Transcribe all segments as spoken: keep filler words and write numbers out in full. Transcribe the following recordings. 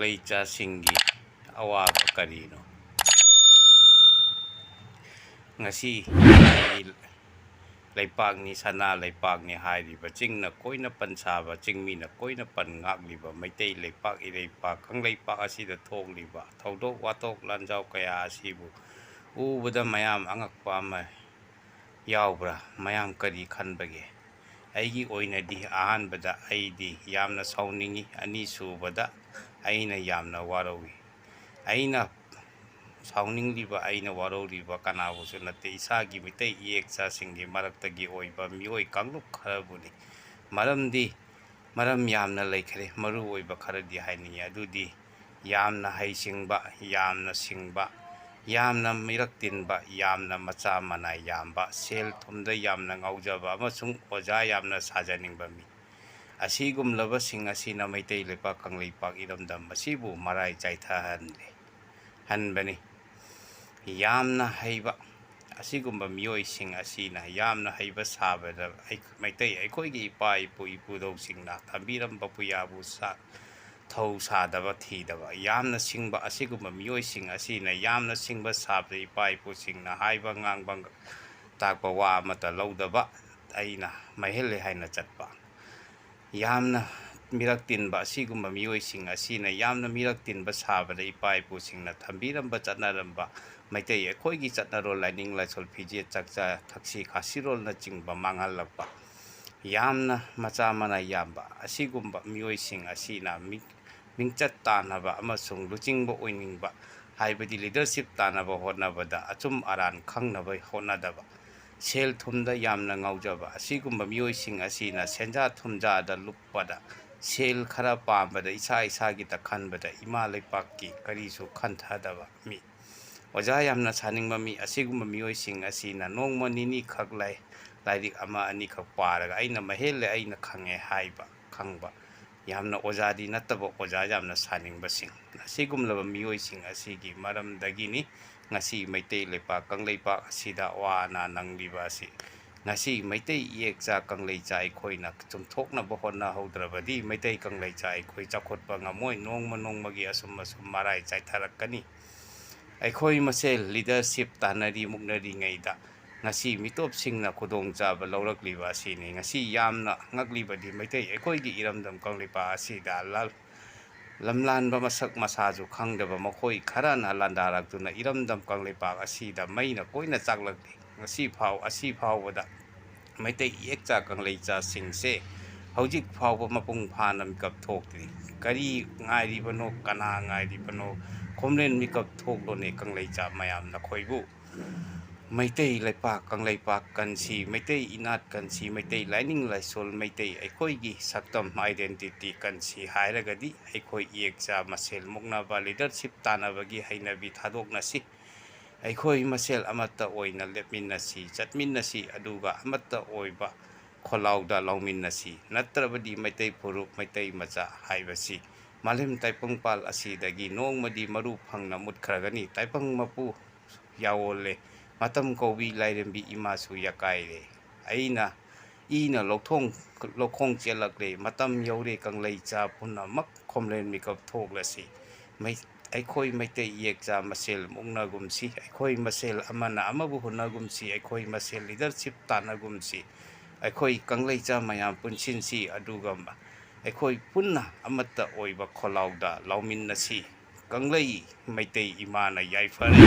ꯂꯩꯆꯥꯁꯤꯡꯒꯤ ꯑꯋꯥꯕ ꯀꯔꯤꯅꯣ? ꯉꯁꯤ ꯂꯩꯄꯥꯛꯅꯤ, ꯁꯅꯥ ꯂꯩꯄꯥꯛꯅꯤ ꯍꯥꯏꯔꯤꯕ ꯆꯤꯡꯅ ꯀꯣꯏꯅ ꯄꯟ ꯁꯥꯕ, ꯆꯤꯡꯃꯤꯅ ꯀꯣꯏꯅ ꯄꯟ ꯉꯥꯛꯂꯤꯕ ꯃꯩꯇꯩ ꯂꯩꯄꯥꯛ ꯏꯔꯩꯄꯥꯛ ꯀꯪꯂꯩꯄꯥꯛ ꯑꯁꯤꯗ ꯊꯣꯛꯂꯤꯕ ꯊꯧꯗꯣꯛ ꯋꯥꯊꯣꯛ ꯂꯥꯟꯖꯥꯎ ꯀꯌꯥ ꯑꯁꯤꯕꯨ ꯎꯕꯗ ꯃꯌꯥꯝ ꯑꯉꯛꯄ ꯑꯃ ꯌꯥꯎꯕ꯭ꯔꯥ? ꯃꯌꯥꯝ ꯀꯔꯤ ꯈꯟꯕꯒꯦ? ꯑꯩꯒꯤ ꯑꯣꯏꯅꯗꯤ ꯑꯍꯥꯟꯕꯗ ꯑꯩꯗꯤ ꯌꯥꯝꯅ ꯁꯥꯎꯅꯤꯡꯏ, ꯑꯅꯤꯁꯨꯕꯗ ꯑꯩꯅ ꯌꯥꯝꯅ ꯋꯥꯔꯧꯏ꯫ ꯑꯩꯅ ꯁꯥꯎꯅꯤꯡꯂꯤꯕ, ꯑꯩꯅ ꯋꯥꯔꯧꯔꯤꯕ ꯀꯅꯥꯕꯨꯁꯨ ꯅꯠꯇꯦ, ꯏꯁꯥꯒꯤ ꯃꯤꯇꯩ ꯏꯌꯦꯛꯆꯥꯁꯤꯡꯒꯤ ꯃꯔꯛꯇꯒꯤ ꯑꯣꯏꯕ ꯃꯤꯑꯣꯏ ꯀꯥꯡꯂꯨꯞ ꯈꯔꯕꯨꯅꯤ꯫ ꯃꯔꯝꯗꯤ ꯃꯔꯝ ꯌꯥꯝꯅ ꯂꯩꯈ꯭ꯔꯦ, ꯃꯔꯨ ꯑꯣꯏꯕ ꯈꯔꯗꯤ ꯍꯥꯏꯅꯤꯡꯉꯤ꯫ ꯑꯗꯨꯗꯤ ꯌꯥꯝꯅ ꯍꯩꯁꯤꯡꯕ, ꯌꯥꯝꯅ ꯁꯤꯡꯕ, ꯌꯥꯝꯅ ꯃꯤꯔꯛ ꯇꯤꯟꯕ, ꯌꯥꯝꯅ ꯃꯆꯥ ꯃꯅꯥꯏ ꯌꯥꯝꯕ, ꯁꯦꯜ ꯊꯨꯝꯗ ꯌꯥꯝꯅ ꯉꯥꯎꯖꯕ ꯑꯃꯁꯨꯡ ꯑꯣꯖꯥ ꯌꯥꯝꯅ ꯁꯥꯖꯅꯤꯡꯕ ꯃꯤ꯫ ꯑꯁꯤꯒꯨꯝꯂꯕꯁꯤꯡ ꯑꯁꯤꯅ ꯃꯩꯇꯩ ꯂꯩꯄꯥꯛ ꯀꯪꯂꯩꯄꯥꯛ ꯏꯔꯝꯗꯝ ꯑꯁꯤꯕꯨ ꯃꯔꯥꯏ ꯆꯥꯏꯊꯍꯟꯂꯦ, ꯍꯟꯕꯅꯤ꯫ ꯌꯥꯝꯅ ꯍꯩꯕ ꯑꯁꯤꯒꯨꯝꯕ ꯃꯤꯑꯣꯏꯁꯤꯡ ꯑꯁꯤꯅ ꯌꯥꯝꯅ ꯍꯩꯕ ꯁꯥꯕꯗ ꯑꯩ-, ꯃꯩꯇꯩ ꯑꯩꯈꯣꯏꯒꯤ ꯏꯄꯥ ꯏꯄꯨ ꯏꯄꯨꯙꯧꯁꯤꯡꯅ ꯊꯝꯕꯤꯔꯝꯕ ꯄꯨꯌꯥꯕꯨ ꯁꯥ-, ꯊꯧ ꯁꯥꯗꯕ ꯊꯤꯗꯕ꯫ ꯌꯥꯝꯅ ꯁꯤꯡꯕ ꯑꯁꯤꯒꯨꯝꯕ ꯃꯤꯑꯣꯏꯁꯤꯡ ꯑꯁꯤꯅ ꯌꯥꯝꯅ ꯁꯤꯡꯕ ꯁꯥꯕꯗ ꯏꯄꯥ ꯏꯄꯨꯁꯤꯡꯅ ꯍꯥꯏꯕ ꯉꯥꯡꯕ ꯇꯥꯛꯄ ꯋꯥ ꯑꯃꯠꯇ ꯂꯧꯗꯕ, ꯑꯩꯅ ꯃꯍꯦꯜꯂꯦ ꯍꯥꯏꯅ ꯆꯠꯄ꯫ ꯌꯥꯝꯅ ꯃꯤꯔꯛ ꯇꯤꯟꯕ ꯑꯁꯤꯒꯨꯝꯕ ꯃꯤꯑꯣꯏꯁꯤꯡ ꯑꯁꯤꯅ ꯌꯥꯝꯅ ꯃꯤꯔꯛ ꯇꯤꯟꯕ ꯁꯥꯕꯗ ꯏꯄꯥ ꯏꯄꯨꯁꯤꯡꯅ ꯊꯝꯕꯤꯔꯝꯕ ꯆꯠꯅꯔꯝꯕ ꯃꯩꯇꯩ ꯑꯩꯈꯣꯏꯒꯤ ꯆꯠꯅꯔꯣꯜ, ꯂꯥꯏꯅꯤꯡ ꯂꯥꯏꯁꯣꯜ, ꯐꯤꯖꯦꯠ ꯆꯥꯛꯆꯥ ꯊꯛꯁꯤ ꯈꯥꯁꯤꯔꯣꯜꯅꯆꯤꯡꯕ ꯃꯥꯡꯍꯜꯂꯛꯄ꯫ ꯌꯥꯝꯅ ꯃꯆꯥ ꯃꯅꯥꯏ ꯌꯥꯝꯕ ꯑꯁꯤꯒꯨꯝꯕ ꯃꯤꯑꯣꯏꯁꯤꯡ ꯑꯁꯤꯅ ꯃꯤ-, ꯃꯤꯡꯆꯠ ꯇꯥꯟꯅꯕ ꯑꯃꯁꯨꯡ ꯂꯨꯆꯤꯡꯕ ꯑꯣꯏꯅꯤꯡꯕ, ꯍꯥꯏꯕꯗꯤ leadership ꯇꯥꯟꯅꯕ ꯍꯣꯠꯅꯕꯗ ꯑꯆꯨꯝ ꯑꯔꯥꯟ ꯈꯪꯅꯕ ꯍꯣꯠꯅꯗꯕ, ꯁꯦꯜ ꯊꯨꯝꯗ ꯌꯥꯝꯅ ꯉꯥꯎꯖꯕ ꯑꯁꯤꯒꯨꯝꯕ ꯃꯤꯑꯣꯏꯁꯤꯡ ꯑꯁꯤꯅ ꯁꯦꯟꯖꯥ ꯊꯨꯝꯖꯥꯗ ꯂꯨꯞꯄꯗ, ꯁꯦꯜ ꯈꯔ ꯄꯥꯝꯕꯗ, ꯏꯁꯥ ꯏꯁꯥꯒꯤꯗ ꯈꯟꯕꯗ ꯏꯃꯥ ꯂꯩꯄꯥꯛꯀꯤ ꯀꯔꯤꯁꯨ ꯈꯟꯊꯗꯕ ꯃꯤ꯫ ꯑꯣꯖꯥ ꯌꯥꯝꯅ ꯁꯥꯅꯤꯡꯕ ꯃꯤ꯫ ꯑꯁꯤꯒꯨꯝꯕ ꯃꯤꯑꯣꯏꯁꯤꯡ ꯑꯁꯤꯅ ꯅꯣꯡꯃ ꯅꯤꯅꯤꯈꯛ ꯂꯥꯏ-, ꯂꯥꯏꯔꯤꯛ ꯑꯃ ꯑꯅꯤꯈꯛ ꯄꯥꯔꯒ "ꯑꯩꯅ ꯃꯍꯦꯜꯂꯦ, ꯑꯩꯅ ꯈꯪꯉꯦ" ꯍꯥꯏꯕ, ꯈꯪꯕ, ꯌꯥꯝꯅ ꯑꯣꯖꯥꯗꯤ ꯅꯠꯇꯕ ꯑꯣꯖꯥ ꯌꯥꯝꯅ ꯁꯥꯅꯤꯡꯕꯁꯤꯡ꯫ ꯑꯁꯤꯒꯨꯝꯂꯕ ꯃꯤꯑꯣꯏꯁꯤꯡ ꯑꯁꯤꯒꯤ ꯃꯔꯝꯗꯒꯤꯅꯤ ꯉꯁꯤ ꯃꯩꯇꯩ ꯂꯩꯄꯥꯛ ꯀꯪꯂꯩꯄꯥꯛ ꯑꯁꯤꯗ ꯑꯋꯥ ꯑꯅꯥ ꯅꯪꯂꯤꯕ ꯑꯁꯤ꯫ ꯉꯁꯤ ꯃꯩꯇꯩ ꯏꯌꯦꯛꯆꯥ ꯀꯪꯂꯩꯆꯥ ꯑꯩꯈꯣꯏꯅ ꯆꯨꯝꯊꯣꯛꯅꯕ ꯍꯣꯠꯅꯍꯧꯗ꯭ꯔꯕꯗꯤ ꯃꯩꯇꯩ ꯀꯪꯂꯩꯆꯥ ꯑꯩꯈꯣꯏ ꯆꯥꯎꯈꯠꯄ ꯉꯝꯃꯣꯏ꯫ ꯅꯣꯡꯃ ꯅꯣꯡꯃꯒꯤ ꯑꯁꯨꯝ ꯑꯁꯨꯝ ꯃꯔꯥꯏ ꯆꯥꯏꯊꯔꯛꯀꯅꯤ꯫ ꯑꯩꯈꯣꯏ ꯃꯁꯦꯜ ꯂꯤꯗꯔꯁꯤꯞ ꯇꯥꯟꯅꯔꯤ ꯃꯨꯛꯅꯔꯤꯉꯩꯗ ꯉꯁꯤ ꯃꯤꯇꯣꯞꯁꯤꯡꯅ ꯈꯨꯗꯣꯡꯆꯥꯕ ꯂꯧꯔꯛꯂꯤꯕ ꯑꯁꯤꯅꯤ꯫ ꯉꯁꯤ ꯌꯥꯝꯅ ꯉꯛꯂꯤꯕꯗꯤ ꯃꯩꯇꯩ ꯑꯩꯈꯣꯏꯒꯤ ꯏꯔꯝꯗꯝ ꯀꯪꯂꯩꯄꯥꯛ ꯑꯁꯤꯗ ꯂ-, ꯂꯝꯂꯥꯟꯕ ꯃꯁꯛ ꯃꯁꯥꯁꯨ ꯈꯪꯗꯕ ꯃꯈꯣꯏ ꯈꯔꯅ ꯂꯥꯟꯗꯥꯔꯛꯇꯨꯅ ꯏꯔꯝꯗꯝ ꯀꯪꯂꯩꯄꯥꯛ ꯑꯁꯤꯗ ꯃꯩꯅ ꯀꯣꯏꯅ ꯆꯥꯛꯂꯛꯂꯤ꯫ ꯉꯁꯤ ꯐꯥꯎ, ꯑꯁꯤ ꯐꯥꯎꯕꯗ ꯃꯩꯇꯩ ꯏꯌꯦꯛꯆꯥ ꯀꯪꯂꯩꯆꯥꯁꯤꯡꯁꯦ ꯍꯧꯖꯤꯛ ꯐꯥꯎꯕ ꯃꯄꯨꯡ ꯐꯥꯅ ꯃꯤꯀꯞ ꯊꯣꯛꯇ꯭ꯔꯤ꯫ ꯀꯔꯤ ꯉꯥꯏꯔꯤꯕꯅꯣ? ꯀꯅꯥ ꯉꯥꯏꯔꯤꯕꯅꯣ? ꯈꯣꯝꯂꯦꯟ ꯃꯤꯀꯞ ꯊꯣꯛꯂꯣꯅꯦ ꯀꯪꯂꯩꯆꯥ ꯃꯌꯥꯝ ꯅꯈꯣꯏꯕꯨ꯫ ꯃꯩꯇꯩ ꯂꯩꯄꯥꯛ ꯀꯪꯂꯩꯄꯥꯛ ꯀꯟꯁꯤ, ꯃꯩꯇꯩ ꯏꯅꯥꯠ ꯀꯟꯁꯤ, ꯃꯩꯇꯩ ꯂꯥꯏꯅꯤꯡ ꯂꯥꯏꯁꯣꯜ, ꯃꯩꯇꯩ ꯑꯩꯈꯣꯏꯒꯤ ꯁꯛꯇꯝ identity ꯀꯟꯁꯤ ꯍꯥꯏꯔꯒꯗꯤ ꯑꯩꯈꯣꯏ ꯏꯌꯦꯛꯆꯥ ꯃꯁꯦꯜ ꯃꯨꯛꯅꯕ, ꯂꯤꯗꯔꯁꯤꯞ ꯇꯥꯟꯅꯕꯒꯤ ꯍꯩꯅꯕꯤ ꯊꯥꯗꯣꯛꯅꯁꯤ꯫ ꯑꯩꯈꯣꯏ ꯃꯁꯦꯜ ꯑꯃꯠꯇ ꯑꯣꯏꯅ ꯂꯦꯞꯃꯤꯟꯅꯁꯤ, ꯆꯠꯃꯤꯟꯅꯁꯤ, ꯑꯗꯨꯒ ꯑꯃꯠꯇ ꯑꯣꯏꯕ ꯈꯣꯜꯂꯥꯎꯗ ꯂꯥꯎꯃꯤꯟꯅꯁꯤ꯫ ꯅꯠꯇ꯭ꯔꯕꯗꯤ ꯃꯩꯇꯩ ꯐꯨꯔꯨꯞ, ꯃꯩꯇꯩ ꯃꯆꯥ ꯍꯥꯏꯕꯁꯤ ꯃꯥꯂꯦꯝ ꯇꯥꯏꯕꯪꯄꯥꯜ ꯑꯁꯤꯗꯒꯤ ꯅꯣꯡꯃꯗꯤ ꯃꯔꯨ ꯐꯪꯅ ꯃꯨꯠꯈ꯭ꯔꯒꯅꯤ꯫ ꯇꯥꯏꯕꯪ ꯃꯄꯨ ꯌꯥꯑꯣꯜꯂꯦ, ꯃꯇꯝ ꯀꯧꯕꯤ ꯂꯥꯏꯔꯦꯝꯕꯤ ꯏꯃꯥꯁꯨ ꯌꯥꯀꯥꯏꯔꯦ꯫ ꯑꯩꯅ ꯏꯅ ꯂꯧꯊꯣꯡ-, ꯂꯧꯈꯣꯡ ꯆꯦꯜꯂꯛꯂꯦ꯫ ꯃꯇꯝ ꯌꯧꯔꯦ ꯀꯪꯂꯩꯆꯥ ꯄꯨꯝꯅꯃꯛ ꯈꯣꯝꯂꯦꯟ ꯃꯤꯀꯞ ꯊꯣꯛꯂꯁꯤ꯫ ꯃꯩ-, ꯑꯩꯈꯣꯏ ꯃꯩꯇꯩ ꯏꯌꯦꯛꯆꯥ ꯃꯁꯦꯜ ꯃꯨꯛꯅꯒꯨꯝꯁꯤ, ꯑꯩꯈꯣꯏ ꯃꯁꯦꯜ ꯑꯃꯅ ꯑꯃꯕꯨ ꯍꯨꯟꯅꯒꯨꯝꯁꯤ, ꯑꯩꯈꯣꯏ ꯃꯁꯦꯜ ꯂꯤꯗꯔꯁꯤꯞ ꯇꯥꯟꯅꯒꯨꯝꯁꯤ꯫ ꯑꯩꯈꯣꯏ ꯀꯪꯂꯩꯆꯥ ꯃꯌꯥꯝ ꯄꯨꯟꯁꯤꯟꯁꯤ, ꯑꯗꯨꯒ ꯑꯩꯈꯣꯏ ꯄꯨꯟꯅ ꯑꯃꯠꯇ ꯑꯣꯏꯕ ꯈꯣꯜꯂꯥꯎꯗ ꯂꯥꯎꯃꯤꯟꯅꯁꯤ꯫ ꯀꯪꯂꯩ ꯃꯩꯇꯩ ꯏꯃꯥꯅ ꯌꯥꯏꯐꯔꯦ,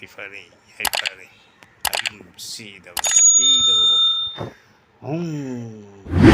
ꯌꯥꯏꯐꯔꯦ, ꯌꯥꯏꯐꯔꯦ꯫ ꯑꯗꯨꯝ ꯁꯤꯗꯕ, ꯁꯤꯗꯕ꯫ ꯎꯝ꯫